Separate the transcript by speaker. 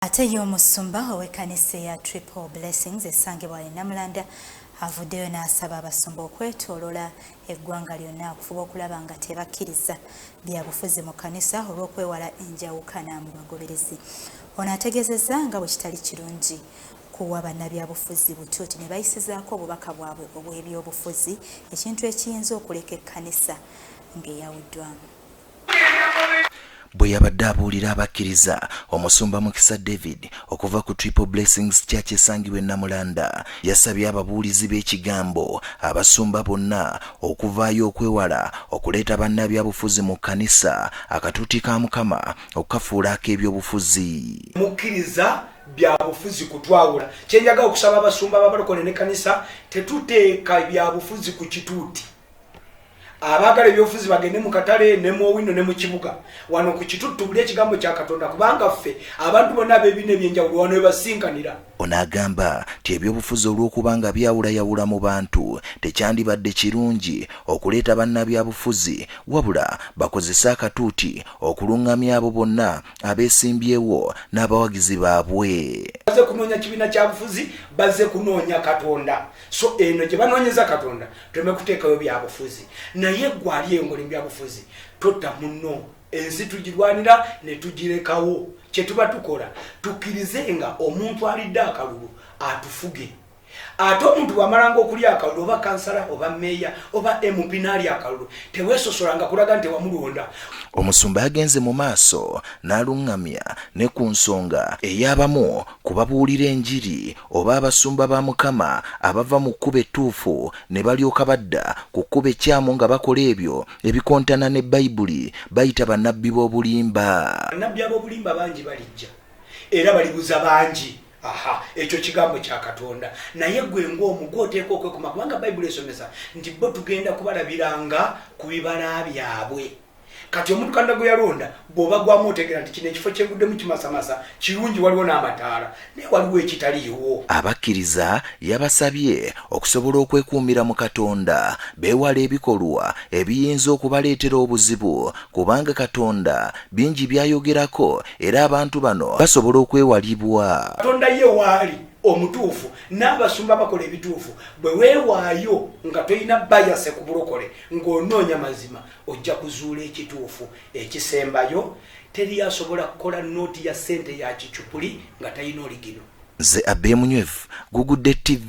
Speaker 1: Ate ye omusumba ow'ekkanisa eya Triple Blessings esangibwa e Namulanda avuddeyo n'asaba abasumba okwetoolola eggwanga lyonna okufuba okulaba nga tebakkiriza byabufuzi mu kkanisa olw'okwewala enjawukana mu bagoberezi. Ono ategeezezza nga bwe kitali kirungi kuwa bannabyabufuzi butuuti ne bayisizaako obubaka bwabwe obw'ebyobufuzi ekintu ekiyinza okuleka ekkanisa ng'eyawuddwamu.
Speaker 2: Bwe yabadde abuulira abakkiriza, Omusumba Mukisa David okuva ku Triple Blessings Church esangibwa e Namulanda yasabye ababuulizi b'ekigambo, abasumba bonna okuvaayo okwewala okuleeta bannabyabufuzi mu kkanisa, akatuuti ka Mukama okukafuula ak'ebyobufuzi.
Speaker 3: Mukkiriza byabufuzi kutwawula. Kyenjagala okusaba abasumba b'abalokole n'ekkanisa, tetuteeka byabufuzi ku kituuti. Abaagala ebyobufuzi bagende mu katale ne mu owino ne mu kibuga. Wano ku kituuti tubuli ekigambo kya Katonda, kubanga ffe abantu bonna ab'ebibiina eby'enjawulo wano we basinkanira.
Speaker 2: Ono agamba nti ebyobufuzi olw'okuba nga byawulayawula mu bantu, tekyandibadde kirungi okuleeta bannabyabufuzi wabula bakozese akatuuti okulungamya abo bonna abeesimbyewo n'abawagizi baabwe.
Speaker 3: Bazze kunoonya kibiina kya bufuzi, bazze kunoonya Katonda. So eno gye banoonyeza Katonda, tuleme kuteekayo byabufuzi. Naye ggwe ali eyo ng'oli mu byabufuzi, totta munno. Ensi tugirwanira ne tugirekawo. Kye tuba tukola, tukkirize nga omuntu alidde akalulu atufuge. Ate omuntu bw'amalanga okulya akalulu, oba kansala oba meeya oba MP n'alya akalulu, teweesosolanga kulaga nti tewamulonda.
Speaker 2: Omusumba yagenze mu maaso n'alungamya ne ku nsonga ey'abamu ku babuulira enjiri oba abasumba ba Mukama abava mu kkubo ettuufu ne balyoka badda ku kkubo ekkyamu nga bakola ebyo ebikontana ne Bayibuli bayita bannabbi b'obulimba.
Speaker 3: Bannabbi ab'obulimba bangi balijja era balibuza bangi. Aha, ekyo kigambo kya Katonda. Naye ggwe ng'omu gw'oteekwa okwekuma, kubanga Bayibuli esomesa nti bo tugenda kubalabiranga ku bibala byabwe. Kati omuntu Katonda gwe yalonda, bw'oba gwamu otegeera nti kino ekifo kye nguddemu kimasamasa, kirungi, waliwo n'amataala, naye waliwo ekitaliiwo.
Speaker 2: Abakkiriza yabasabye okusobola okwekuumira mu Katonda, beewale ebikolwa ebiyinza okubaleetera obuzibu kubanga Katonda bingi by'ayogerako era abantu bano basobola okwewalibwa.
Speaker 3: Katonda ye waali omutuufu n'abasumba bakola ebituufu. Bwe weewaayo nga tolina bayase ku bulokole ng'onoonya mazima, ojja kuzuula ekituufu. Ekisembayo, teri asobola kukola nooti ya ssente ya kicupuli nga talina oligino.
Speaker 2: Nze Abbey Munywevu, Gugudde TV.